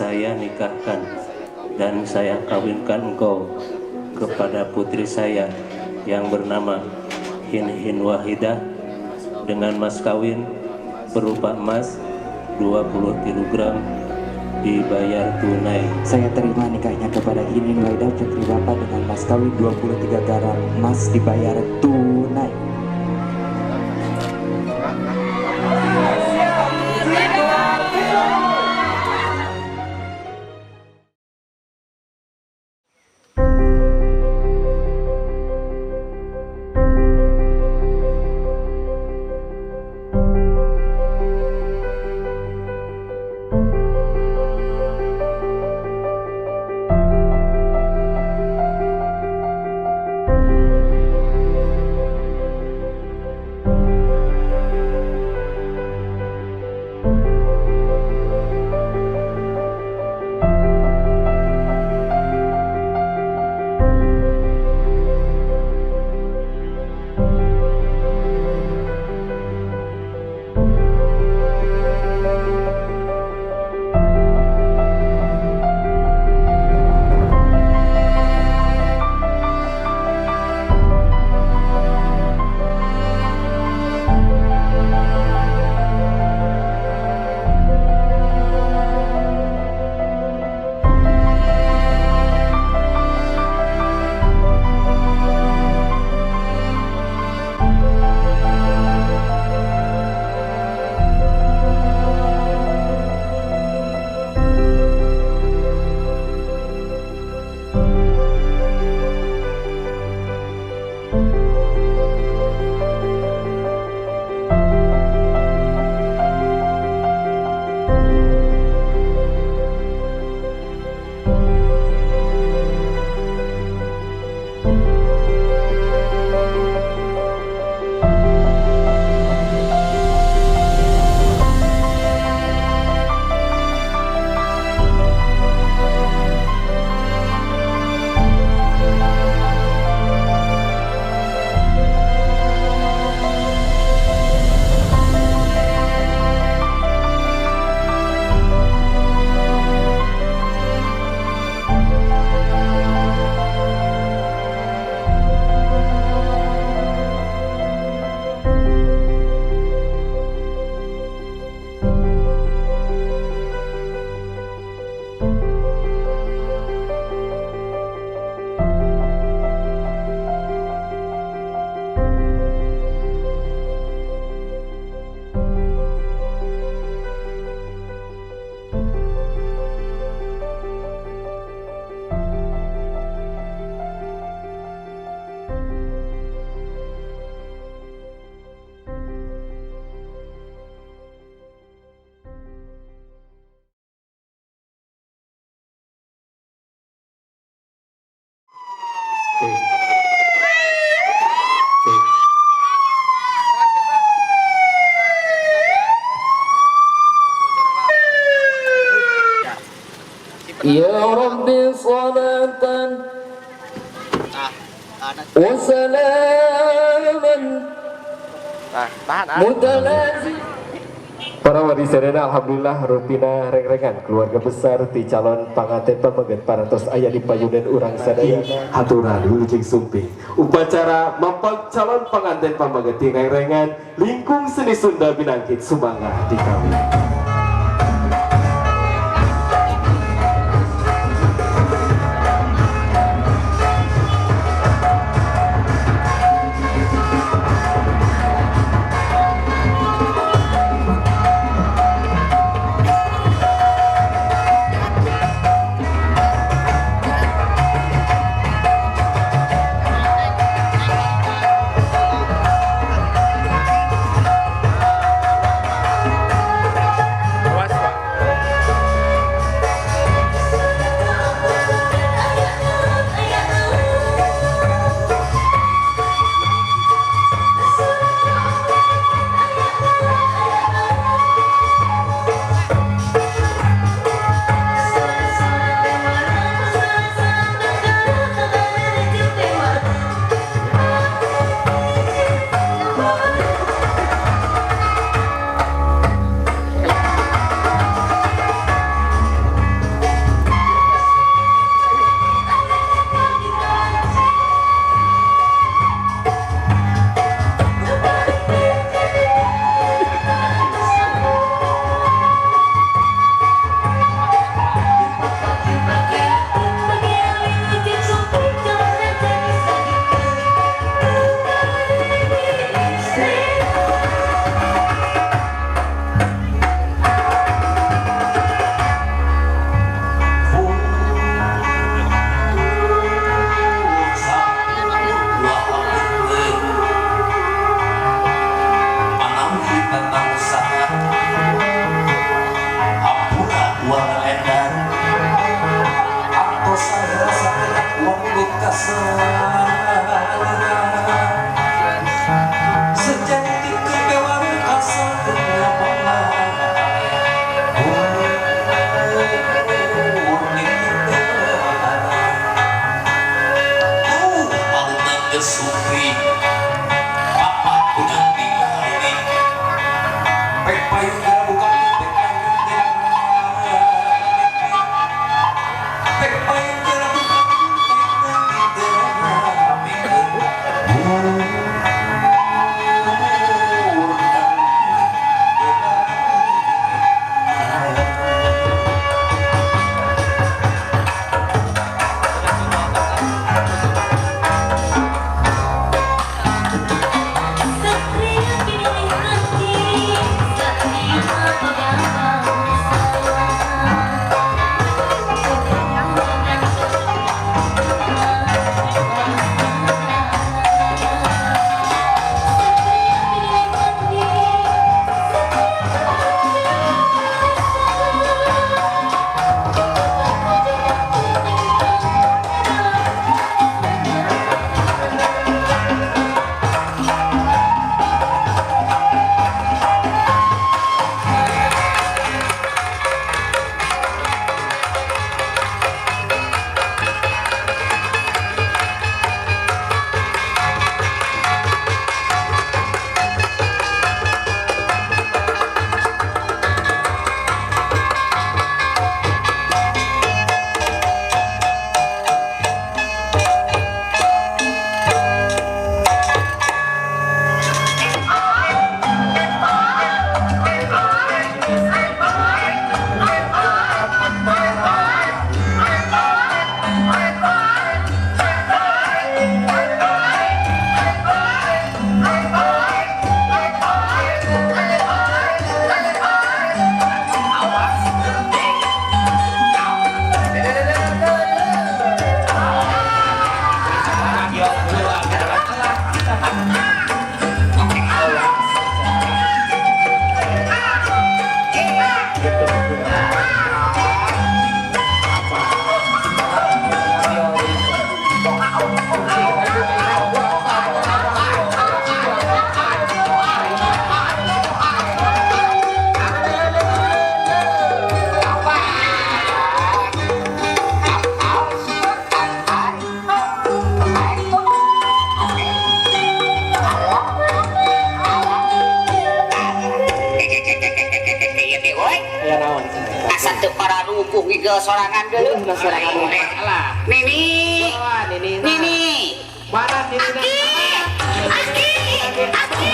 Saya nikahkan dan saya kawinkan engkau kepada putri saya yang bernama Hinhin Wahidah dengan mas kawin berupa emas 20 kg dibayar tunai. Saya terima nikahnya kepada Hinin Waidah, putri Bapak, dengan mas kawin 23 garam emas dibayar tunai. Ya Rabbi salatan wa salaman mutalazim. Para wali serena, alhamdulillah rutina reng-rengan keluarga besar ti calon panganten pameget parantos aya di payunan urang sadaya haturan wilujeng sumping. Upacara mempel calon panganten pameget ti reng-rengan lingkung seni Sunda binangkit sumangga di kami. Sorangan dulu, sorangan. Nini, Nini, mana Nini? Aki, Aki, Aki.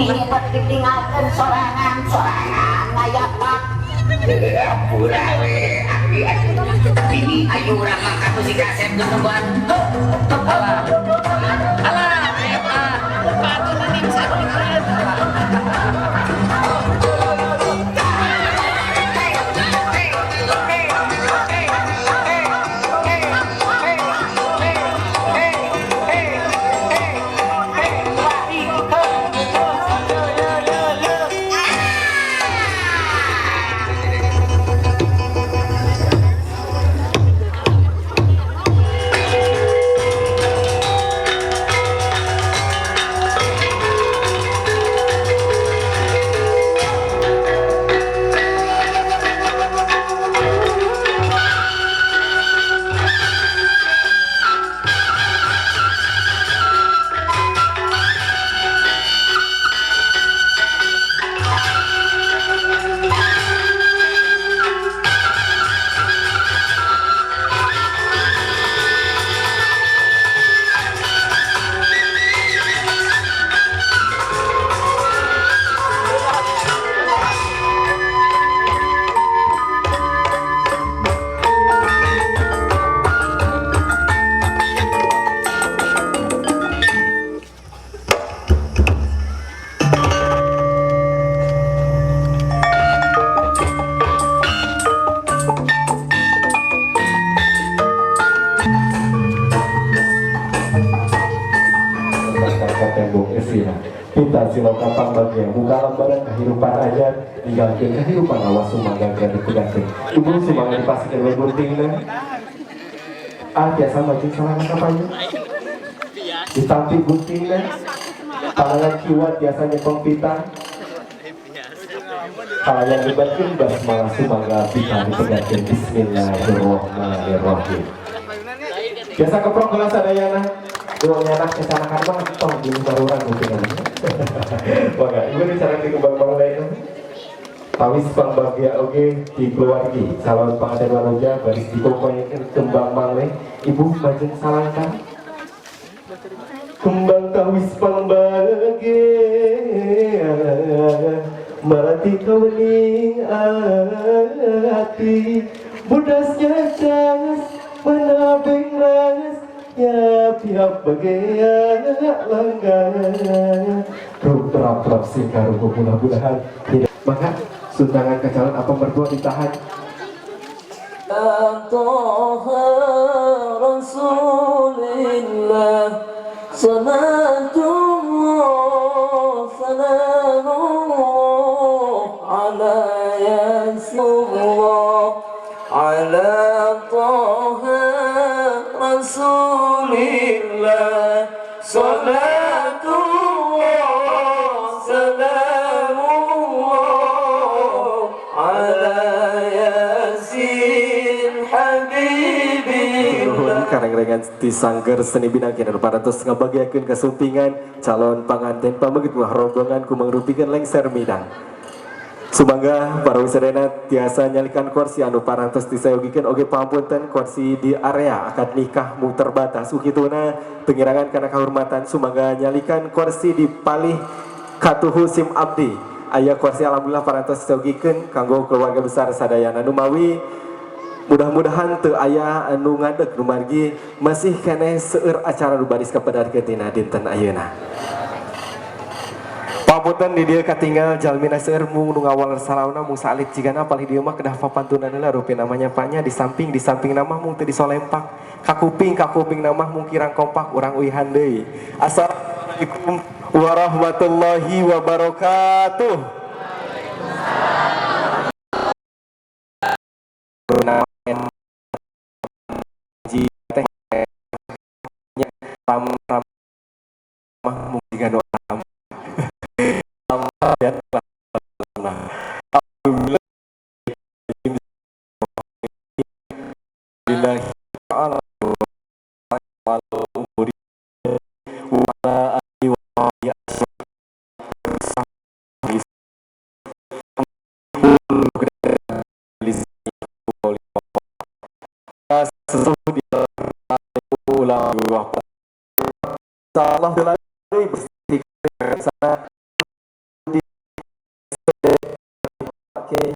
Ini ditinggalkan sorangan sorangan ngayapak ampura we aki ini ayo urang makan musik kaset nungguan alah alah eta patu nining sakieu. tegesina. Pita siloka pangbagia muka lembaran kehidupan anyar, ninggalkeun kehidupan lawas, sumangga geura dipegatkeun. Ibu, sumangga dipasihkeun we guntingna. Ah, biasa maju salah ka payu. Ditampi guntingna. Panangan kiwa tiasa nyepeng pita. Kalayan libatkeun basmalah, sumangga pita dipegatkeun. Bismillahirrahmanirrahim. Biasa keprok heula sadayana. Dua nyanak kecanakan mah tong di baruran mungkin. Mangga, ibu bicara di kembang mangleh. Tawis pangbagia oge di keluargi calon panganten wanoja baris dikokoyekeun kembang mangleh. Ibu majeng salangkah. Kembang tawis pangbagia marati kawening ati, budasnya cas manabeng ras ya pihak bagian langganan rup rap sih karugo. Mudah-mudahan tidak. Maka suntangan ke calon apa mertua ditahan. طه رسول الله صلاة الله سلام الله على ياسين الله على طه رسول الله صلاة الله سلام الله على ياسين حبيبي. Nuhun karengrengan di Sanggar Seni Binang kina parantos ngabagiakeun kasumpingan calon panganten pameget mah rombongan ku mangrupikeun lengser Minang. Sumangga para wisatana tiasa nyalikan kursi anu parantos disayogikeun. Oge pangapunten, kursi di area akad nikah mu terbatas, ukituna pengirangan kana kehormatan. Sumangga nyalikan kursi di palih katuhu sim abdi. Aya kursi, alhamdulillah parantos disayogikeun kanggo keluarga besar sadayana. Numawi mudah-mudahan teu aya anu ngadeg, numargi masih keneh seueur acara nu baris kapedarkeun tina dinten ayeuna. Papunten, di dieu katinggal jalmina seueur, mung nu ngawal salauna mung saalit jigana. Palih dieu mah kedah papantunan heula rupi namanya panya di samping nama mung teu disolempak, kakuping kakuping nama mung kirang kompak, urang uihan deui. Assalamualaikum warahmatullahi wabarakatuh. Teh ram ram mah mung jiga nu alam ya. Alhamdulillah lillahi ta'ala wal umuri wa ala alihi wa sahbihi. Allah sana di pakai.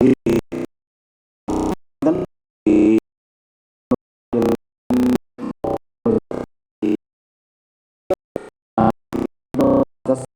Jadi tos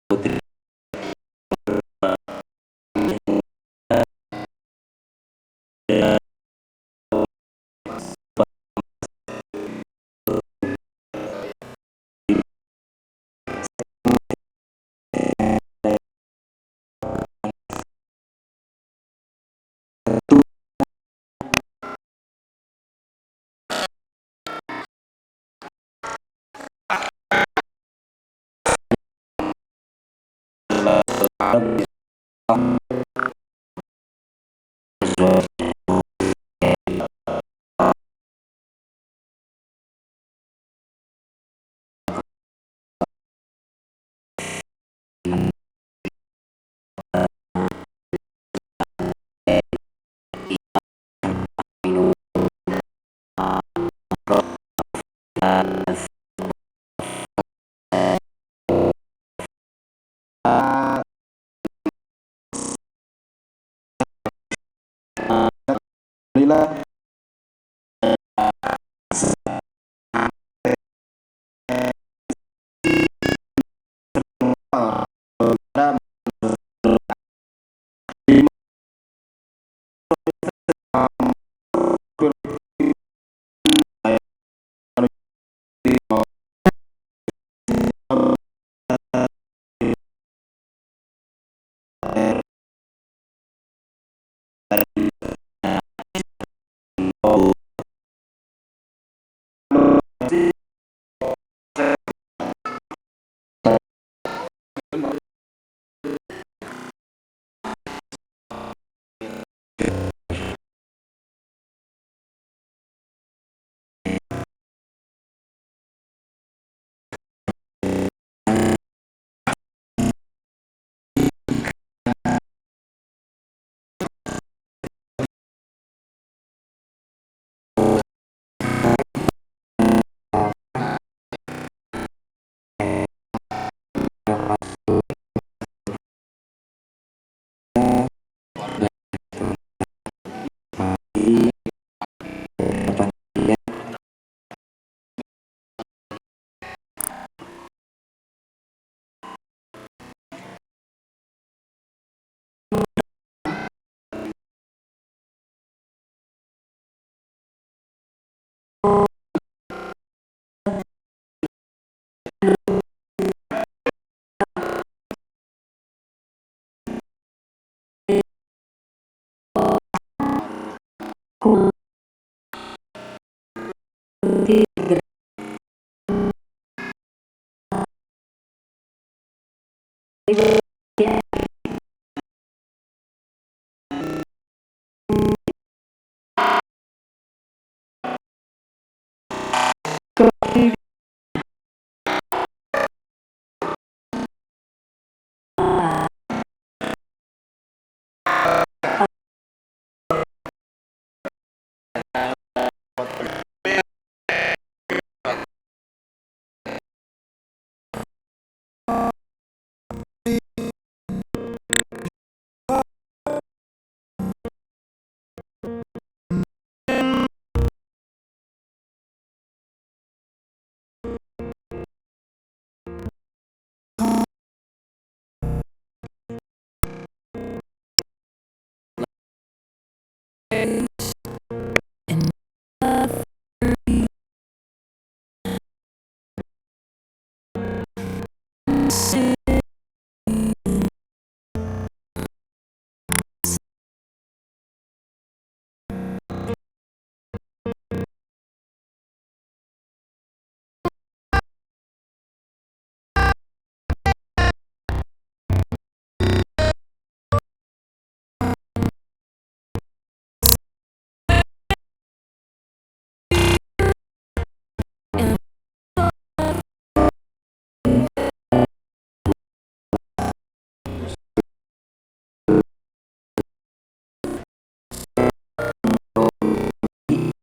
putri Alhamdulillah.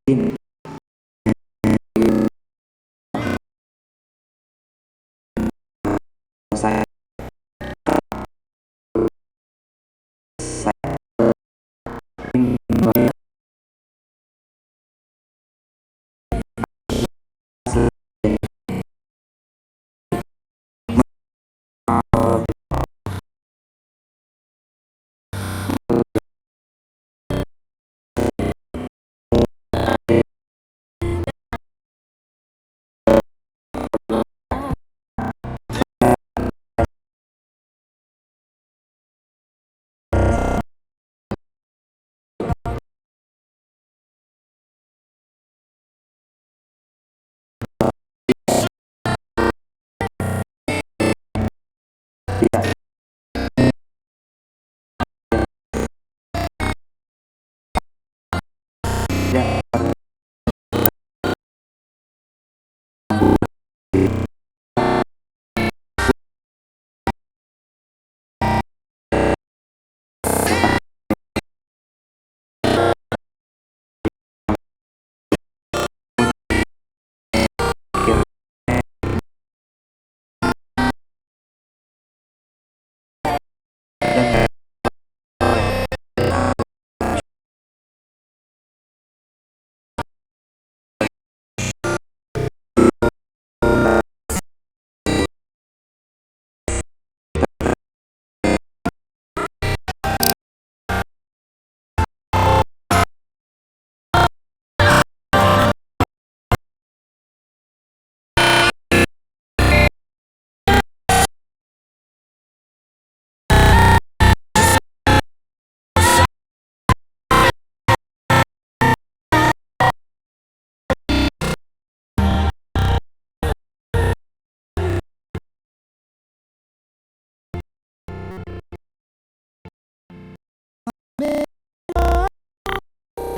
Hin.